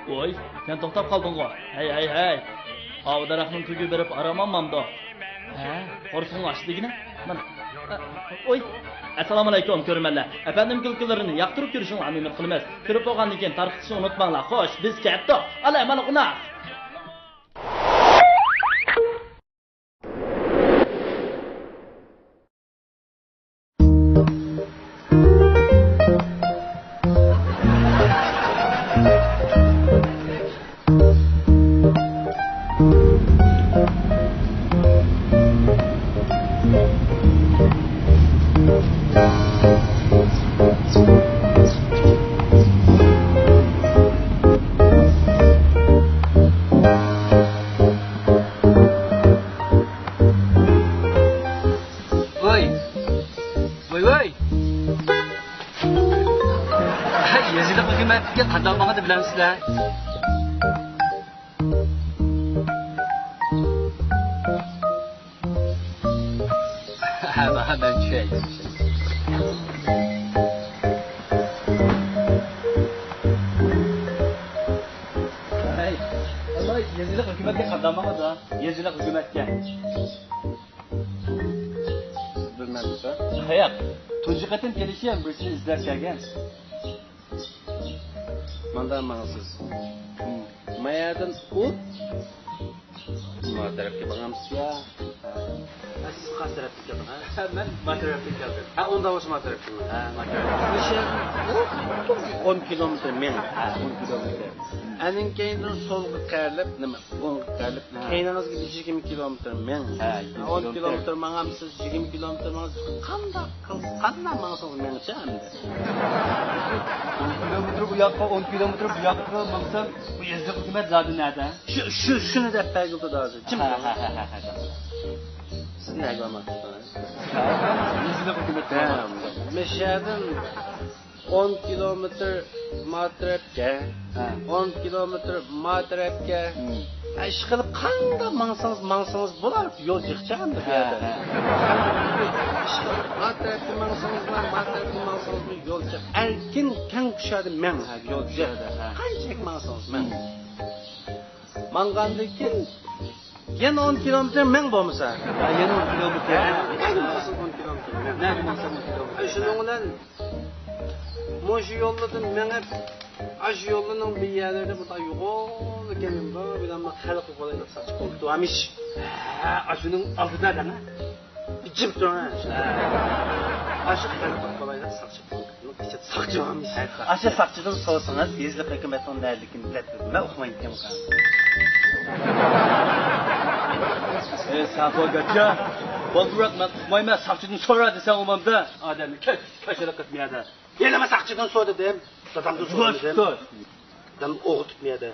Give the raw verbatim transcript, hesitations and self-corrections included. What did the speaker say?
ۋوي، سەن توختاپ قالدىڭغۇ؟ ھەي، ھەي، ھەي! ئاۋۇ دەرەخنىڭ تۈگىگە بېرىپ ئارام ئالمامدۇ؟ ھە، قورسىقىڭ ئاچتى دېگىنە. مانا. ئوي! ئەسسالامۇئەلەيكۇم، كۆرۈرمەنلەر. ئەپەندىم كۈلكىلىرىنى ياقتۇرۇپ كۆرۈشۈڭلارنى ئۈمىد قىلىمىز. كۆرۈپ بولغاندىن كېيىن تارقىتىشنى ئۇنتۇماڭلار. خوش، بىز كەتتۇق. ئالە، مانا قوناق. ۋوي! ۋوي، ۋوي! يېزىلىق ھۆكۈمەتكە قانداق ماڭىدۇ بىلەمسىلەر؟ ھە، مانا مەن چۈشەي. ھەي، ئەمما يېزىلىق ھۆكۈمەتكە قانداق ماڭىدۇ؟ يېزىلىق ھۆكۈمەتكە. بىلمەمدىكا. ياق. تۇنجى قېتىم كېلىشىم، بىرسىنى ئىزدەپ كەلگەن. ماندا ماڭىسىز. مايەردىن ئۇ ما تەرەپكە ماڭامسىز يا؟ ھە، سىز قايسى تەرەپتىن كەلدىڭىز؟ ھە، مەن ما تەرەپتىن كەلدىم. ھە، ئۇندا بولسا ما تەرەپتىن. ھە، ما تەرەپتىن. ئون كىلومېتىر مېڭىڭ. ھە، ئون كىلومېتىر. ئەنىڭ كەينىدىن سولغا قەرىلىپ، نېمە، ئوڭغا قەرىلىپ، ھە. كەينىڭىزگە بىر يىگىرمە كىلومېتىر مېڭىڭ. ھە، يىگىرمە ئون كىلومېتىر. كىلومېتىر ماڭامسىز، يىگىرمە كىلومېتىر ماڭىسىز، قانداق قىلسىز، قانداق ماڭسىڭىز مېڭىچە ئەمدى. ئون كىلومېتىر ئۇ ياققا، ئون كىلومېتىر بۇ ياققا ماڭسام، بۇ يېزىلىق ھۆكۈمەت زادى نەدە؟ شۇ، شۇ، شۇنى دەپ بەرگىلى تۇردى ھازىر. جىم ھە، تۇرۇڭ. ھە، ھە، ھە، ھە، ھە. سىز نەگە بارماقچى تۇردىڭىز؟ يېزىلىق ھۆكۈمەت. ھە. مەن شۇ يەردىن ئون كىلومېتىر ما تەرەپكە، ھە. ئون كىلومېتىر ما تەرەپكە. ھىم. ئە، ئىشقىلىپ قانداق ماڭسىڭىز، ماڭسىڭىز بولار، يول جىقچە ئەمدى بۇ ھە، يەردە. ھە. ئىشقىلىپ ما تەرەپكە ماڭسىڭىزمۇ، ما تەرەپكە ماڭسىڭىزمۇ يول جىق. ئەركىن كەڭ كۇشادە مەڭ، ھە، يول جىق. كۇشادە، ھە. قانچىلىك ماڭسىڭىز مەڭ. ھىم. ماڭغاندىن كېيىن يەنە ئون كىلومېتىر مەڭ بولمىسا. ھە، يەنە ئون كىلومېتىر. ھە، نەگە ماڭسا ئون كىلومېتىر مەڭ. نەگە ماڭسا ئون كىلومېتىر. شۇنىڭ بىلەن مۇشۇ يوللاردىن مېڭىپ، ئاشۇ يوللارنىڭ بىر يەرلىرىدە بۇنداق يوغان ئىكەن، بۇ بىلەن خەلق قولايلىق ساقچى بولۇپتۇ، ھەمىش. ھە، ئاشۇنىڭ ئالدىدا دەڭە. جىم تۇرۇڭ، ھە. ئاشۇ خەلق قولايلىق ساقچى بولۇپتۇ. ساقچى بارمىش. ئاشۇ ساقچىدىن سورىسىڭىز، يېزىلىق ھۆكۈمەتنىڭ نەدىكىنى بىلەتتى. مەن ئۇقمايدىكەنمەن. ئەي، ساقچى ئاكا، بالدۇرراق مەن ئۇقمايمەن، ساقچىدىن سورا دېسەڭ ئۇقمامدا. ئادەمنى كەچ، كەچۈرۈپ كەتمىيەدە. يەنە مەن ساقچىدىن سورىدىم. دادامدىن سورىدىم. دادام ئوغۇتۇپ مىيەدە.